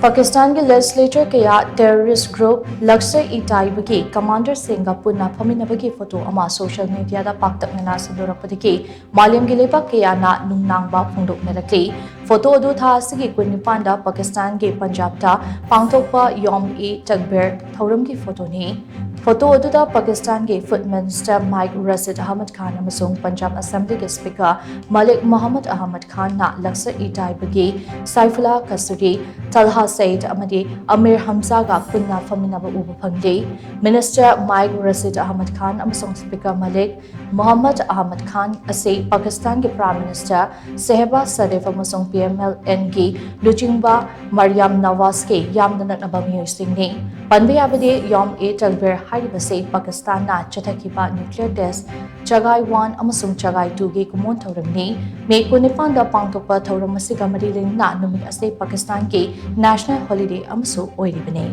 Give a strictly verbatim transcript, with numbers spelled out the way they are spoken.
ꯄꯥꯀꯤꯁꯇꯥꯟꯒꯤ ꯂꯦꯖꯤꯁꯂꯦꯆꯔ ꯀꯌꯥ terrorist group ꯂꯛꯁꯔ E ꯇꯥꯏꯕꯒꯤ ꯀꯃꯥꯟꯗꯔꯁꯤꯡꯒ ꯄꯨꯟꯅ ꯐꯝꯃꯤꯟꯅꯕꯒꯤ photo ꯑꯃ ꯁꯣꯁꯤꯌꯦꯜ ꯃꯤꯗꯤꯌꯥꯗ ꯄꯥꯛꯇꯛꯅꯅ ꯁꯟꯗꯣꯔꯛꯄꯗꯒꯤ ꯃꯥꯂꯦꯝꯒꯤ ꯂꯩꯕꯥꯛ ꯀꯌꯥꯅ ꯅꯨꯡꯅꯥꯡꯕ ꯐꯣꯡꯗꯣꯛꯅꯔꯛꯂꯤ꯫ ꯐꯣꯇꯣ ꯑꯗꯨ ꯊꯥ ꯑꯁꯤꯒꯤ ꯀꯨꯟꯅꯤꯄꯥꯟꯗ ꯄꯥꯀꯤꯁꯇꯥꯟꯒꯤ ꯄꯟꯖꯥꯕꯇ ꯄꯥꯡꯊꯣꯛꯄ ꯌꯣꯝ ꯏ ꯇꯛꯕꯤꯔ ꯊꯧꯔꯝꯒꯤ ꯐꯣꯇꯣꯅꯤ꯫ ꯐꯣꯇꯣ ꯑꯗꯨꯗ ꯄꯥꯀꯤꯁꯇꯥꯟꯒꯤ ꯐꯨꯗ ꯃꯤꯅꯤꯁꯇꯔ ꯃꯥꯏꯛ ꯔꯁꯤꯗ ꯑꯍꯃꯗ ꯈꯥꯟ ꯑꯃꯁꯨꯡ ꯄꯟꯖꯥꯕ ꯑꯁꯦꯝꯕ꯭ꯂꯤꯒꯤ ꯁ꯭ꯄꯤꯀꯔ ꯃꯂꯤꯛ ꯃꯣꯍꯝꯃꯗ ꯑꯍꯃꯗ ꯈꯥꯟꯅ ꯂꯛꯁꯔ ꯏ ꯇꯥꯏꯕꯒꯤ ꯁꯥꯏꯐꯨꯂꯥ ꯀꯁꯨꯔꯤ, ꯇꯜꯍꯥ ꯁꯌꯤꯗ ꯑꯃꯗꯤ ꯑꯃꯤꯔ ꯍꯝꯖꯥꯒ ꯄꯨꯟꯅ ꯐꯝꯃꯤꯟꯅꯕ ꯎꯕ ꯐꯪꯂꯤ꯫ ꯃꯤꯅꯤꯁꯇꯔ ꯃꯥꯏꯛ ꯔꯁꯤꯗ ꯑꯍꯃꯗ ꯈꯥꯟ ꯑꯃꯁꯨꯡ ꯁ꯭ꯄꯤꯀꯔ ꯃꯂꯤꯛ ꯃꯣꯍꯝꯃꯗ ꯑꯍꯃꯗ ꯈꯥꯟ ꯑꯁꯤ ꯄꯥꯀꯤꯁꯇꯥꯟꯒꯤ ꯄ꯭ꯔꯥꯏꯝ ꯃꯤꯅꯤꯁꯇꯔ ꯁꯦꯍꯕꯥꯖ ꯁꯔꯤꯐ ꯑꯃꯁꯨꯡ ꯄꯤ ꯑꯦꯝ ꯑꯦꯜ ꯑꯦꯟꯒꯤ ꯂꯨꯆꯤꯡꯕ ꯃꯔꯤꯌꯝ ꯅꯋꯥꯖꯀꯤ ꯌꯥꯝꯅ ꯅꯛꯅꯕ ꯃꯤꯑꯣꯏꯁꯤꯡꯅꯤ꯫ ꯄꯟꯕ ꯌꯥꯕꯗꯤ, ꯌꯣꯝ ꯑꯦ ꯇꯛꯕꯤꯔ ꯍꯥꯏꯔꯤꯕꯁꯤ ꯄꯥꯀꯤꯁꯇꯥꯟꯅ ꯆꯠꯊꯈꯤꯕ ꯅ꯭ꯌꯨꯀ꯭ꯂꯤꯌꯔ ꯇꯦꯁ ꯆꯒꯥꯏ ꯋꯥꯟ ꯑꯃꯁꯨꯡ ꯆꯒꯥꯏ ꯇꯨꯒꯤ ꯀꯨꯝꯑꯣꯟ ꯊꯧꯔꯝꯅꯤ꯫ ꯃꯦ ꯀꯨꯟꯅꯤꯄꯥꯟꯗ ꯄꯥꯡꯊꯣꯛꯄ ꯊꯧꯔꯝ ꯑꯁꯤꯒ ꯃꯔꯤ ꯂꯩꯅꯅ ꯅꯨꯃꯤꯠ ꯑꯁꯤ ꯄꯥꯀꯤꯁꯇꯥꯟꯒꯤ ꯅꯦꯁꯅꯦꯜ ꯍꯣꯂꯤꯗꯦ ꯑꯃꯁꯨ ꯑꯣꯏꯔꯤꯕꯅꯤ꯫